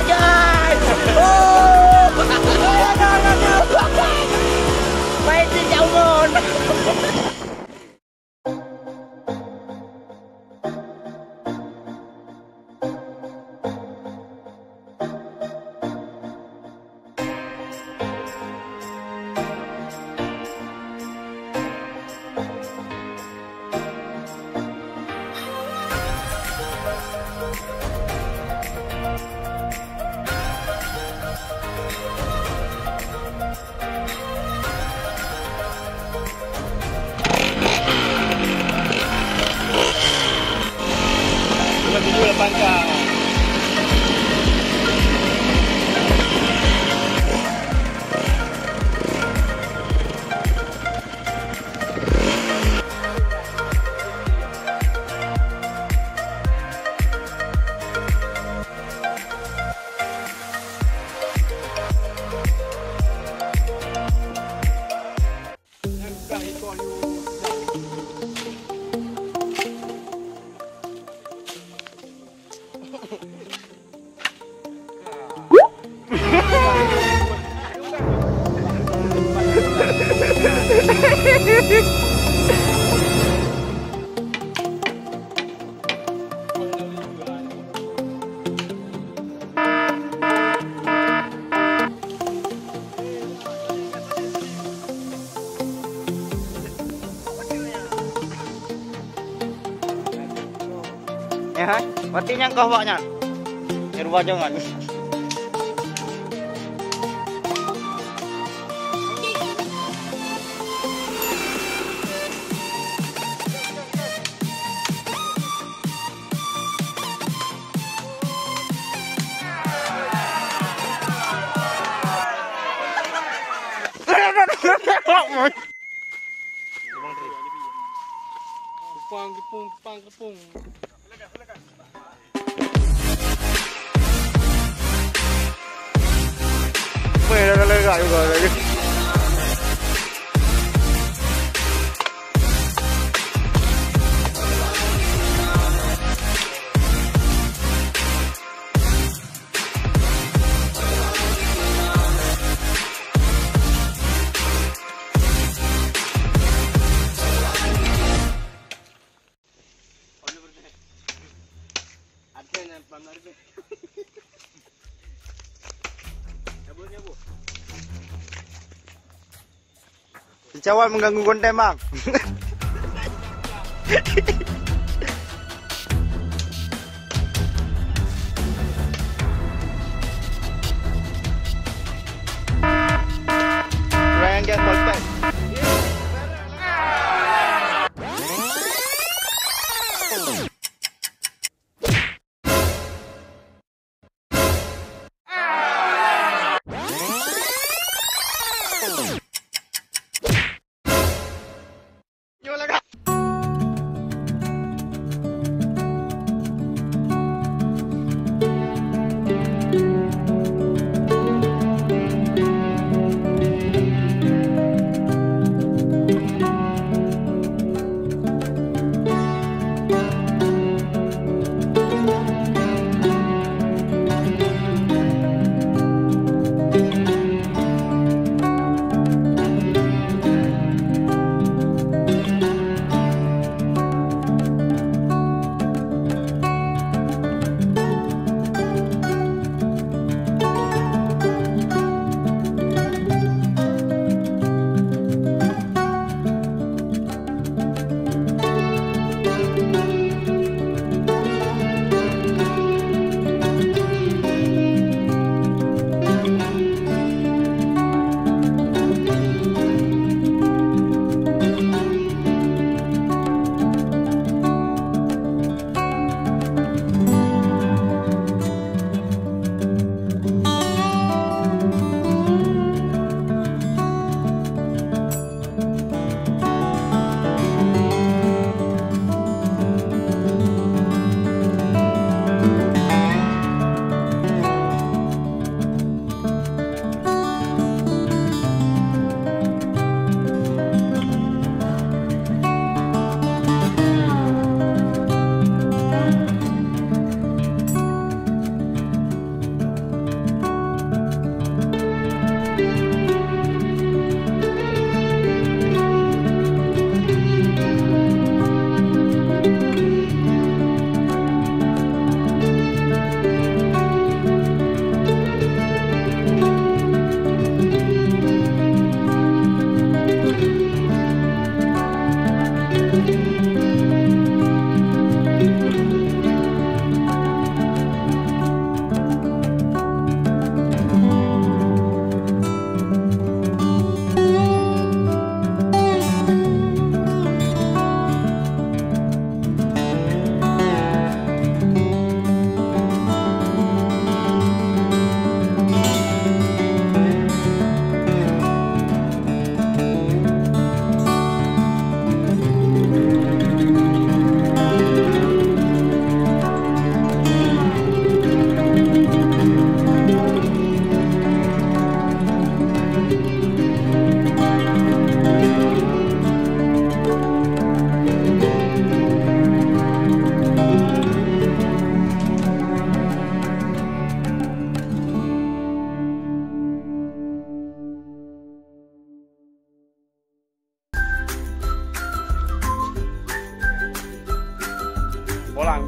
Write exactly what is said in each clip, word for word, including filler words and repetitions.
Guys! Oh! Aduh, aduh, aduh! Main di jauh, Mon! Ya, hai. Berarti nyang kah awak nyan. Nyang dua jangan. Kupang kepung, kupang kepung. Weh, dah lega juga lagi. Si Cawan mengganggu konten, Bang. Ryan get ball back.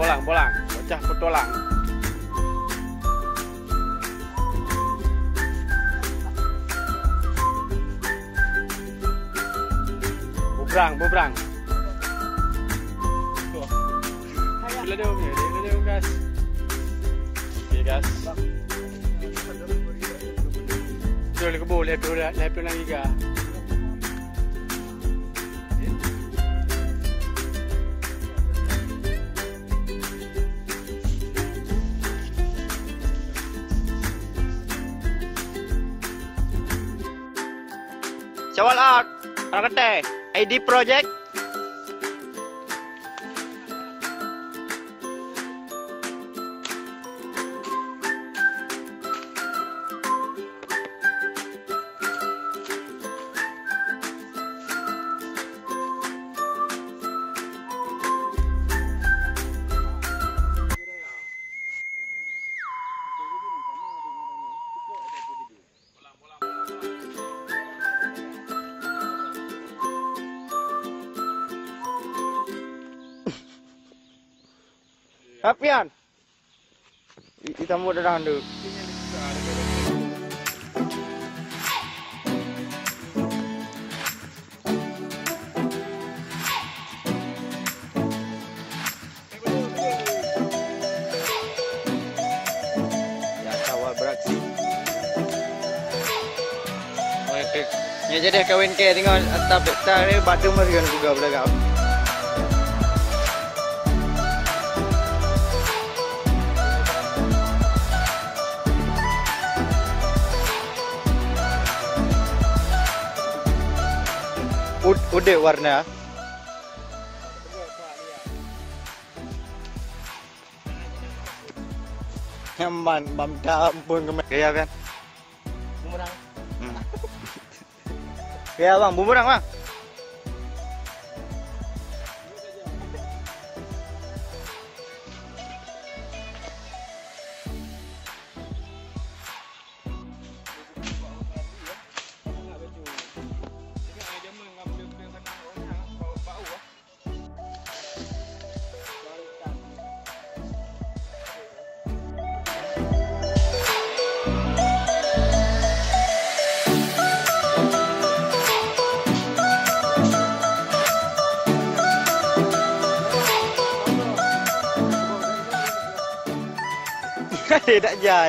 Bolang, bolang. Bocah petualang. Bubrang, bubrang. Laju, laju, laju, gas. Okey, gas. Betul, kebun, laju, laju, laju, laju, laju. Syawal Art, Orang Kete, I D Project. Hapian. I, i tambah dah dah tu. Ya, kawan beraksi. Oke. Nyoe jadi kawin ke tengok atap peta ni batu mah juga belagam. Ud-, udeb warna. Nyaman, bam dah ampun kemai. Gaya kan? Bumerang. Hmm. Gaya bang, bumerang bang. Hei, tak jai.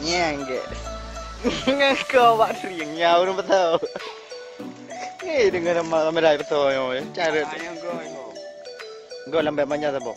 Nyang ge. Ngaku awak sering nyau ureueng beutôi. Eh, deungon ramai-ramai beutôi nyoe, cara tu. Go lambat manja saboh.